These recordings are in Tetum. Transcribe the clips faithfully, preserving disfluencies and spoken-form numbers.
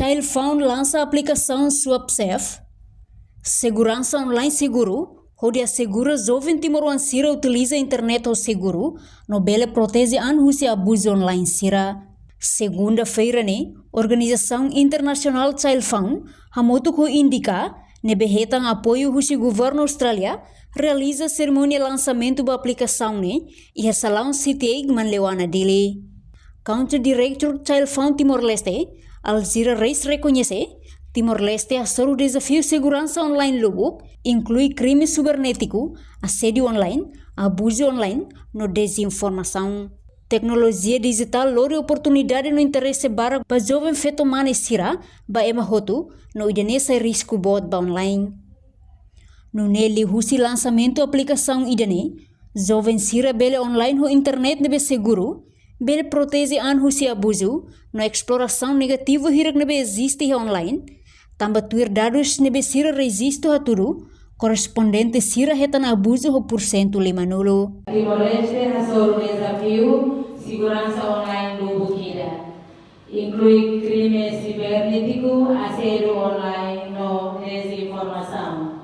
Child Found lansa aplikasaun SwapSafe, seguransa online seguru, hodi asegura joven timoroan sira utiliza internet ho seguru, no bele proteje an husi abuzu online sira. Segunda-feira ne'e, organizasaun internasionál Child Found, hamutuk ho INDICA, ne'ebé hetan apoiu husi governu Austrália, realiza serimónia lansamentu ba aplikasaun ne'e, iha salaun City Eggman Leuana Dili. Country Director Child Found Timor-Leste, Alzira Reis rekoñese, Timor-Leste hasoru dezafiu seguransa online lubuk, inklui krime sibernétiku, asédiu online, abuzu online, no dezinformasaun. Teknolojia dijitál lori oportunidade no interese barak ba joven feto mane sira, ba ema hotu, no ida-ne'e sai risku boot ba online. Nune'e liuhusi lansamentu aplikasaun ida-ne'e, joven sira bele online ho internet ne'ebé seguru, bele proteje an husi abuzu, no esplorasaun negativu hirak ne'ebé eziste iha online, tanba tuir dadus ne'ebé sira rejistu hatudu, korrespondente sira hetan abuzu ho pursentu limanulu. Timor-Leste hasoru dezafiu seguransa online lubuk ida, inklui krime sibernétiku, asédiu online no dezinformasaun.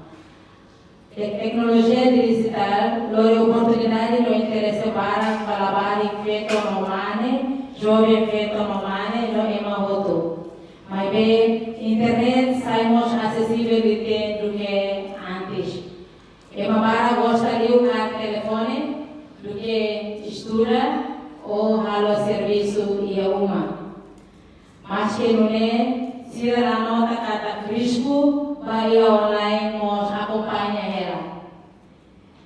Te-, teknolojia dijitál lori oportunidade no interese barak ba labarik feto no mane, joven feto no mane, no ema hotu. Maibé, internet sai mós asesivel ida duké antes. Ema barak gosta liu kaer telefone duké estuda ou halo servisu iha uma. Maske nune'e, sira la nota katak risku ba iha online mós akompaña hela.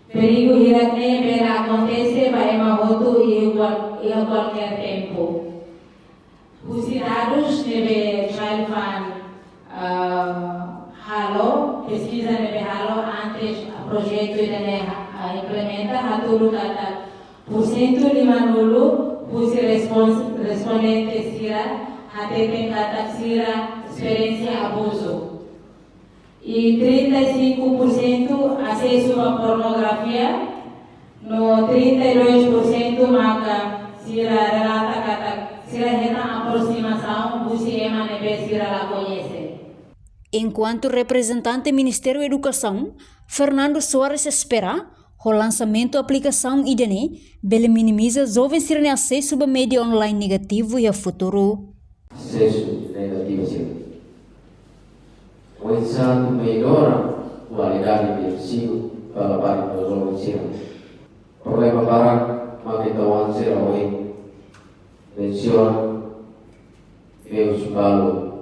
Perigu hirak ne'e bele akontese ba ema hotu iha kual-, iha kualkér tempu. Husi dadus ne'ebé Child Found, ah, halo, peskiza ne'ebé halo antes projetu ida-ne'e, ah, implementa, hatudu katak pursentu limanulu husi respons-, respondente sira hateten katak sira esperiénsia abuzu. I trinta e cinco por cento asesu ba pornografia, no trinta e dois por cento maka sira relata katak sira hetan aproximasaun husi ema ne'ebé sira la koñese. Enkuantu reprezentante Ministériu Edukasaun, Fernando Soares espera, ho lansamentu aplikasaun ida-ne'e, bele minimiza joven sira-nia asesu ba média online negativu iha futuru. Asesu negativu sira. Oinsá atu mellora kualidade de ensinu ba labarik no joven sira. Problema barak maka ita-boot sira ohin mensiona, meius balu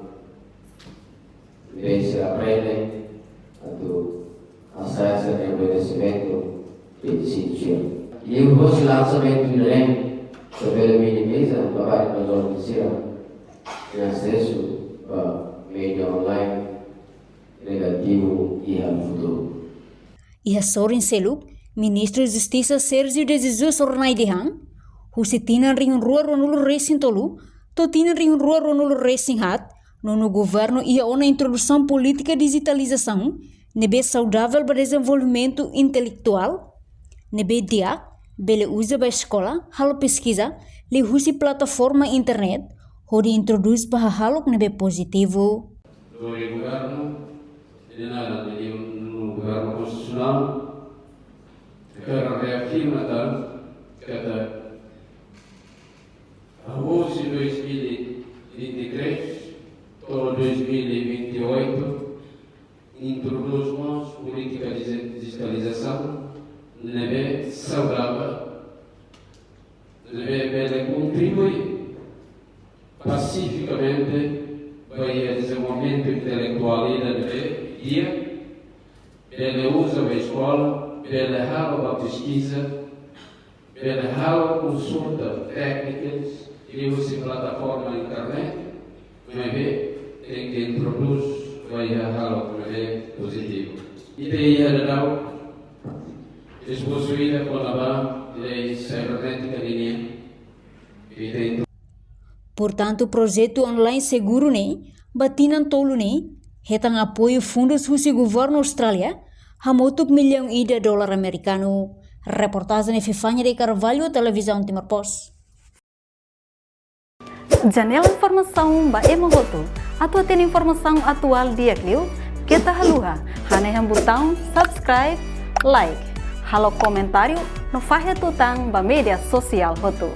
ne'ebé sira aprende atu hasa'e sira-nia koñesimentu de ensinu sira. Liuhosi lansamentu ida-ne'e, ita bele minimiza labarik no joven sira-nia asesu ba média online negativu iha futuru. Iha sorin seluk, Ministru Justisa Sérgio de Jesus Hornai dehan, husi tinan rihun rua ruanulu resin tolu to'o tinan rihun rua ruanulu resin haat, nonu governu iha ona introdusaun polítika dijitalizasaun ne'ebé saudavel ba dezenvolvimentu intelektuál, ne'ebé di'ak, bele uza ba eskola, halo peskiza, liuhusi plataforma internet, hodi introdús ba hahalok ne'ebé pozitivu. Lori governu, ida-ne'e lori governu konstitusionál, hakarak reafirma tan katak, husi dois mil e vinte e três to'o dois mil e vinte e oito, introdús mós polítika de dijitalizasaun ne'ebé saudavel, ne'ebé bele kontribui pasifikamente ba iha dezenvolvimentu intelektuál ida ne'ebé di'ak, bele uza ba eskola, bele halo ba peskiza, bele halo konsulta téknikas liuhusi plataforma internet, maibé tenke introdús ba iha hahalok ne'ebé pozitivu. Ita iha daudaun esbosu ida kona-ba lei sibernétika ninian. Ita intro- Portantu, projetu online seguru ne'e, ba tinan tolu ne'e, hetan apoiu fundus husi governu Austrália, hamutuk millaun ida dolar amerikanu. Reportajen Epifania de Carvalho, Televizaun Timor Post. Janela informasaun ba ema hotu. Atu hatene informasaun atuál di'ak liu, keta haluha hanehan butaun subscribe, like, halo komentáriu no fahe tutan ba média sosiál hotu.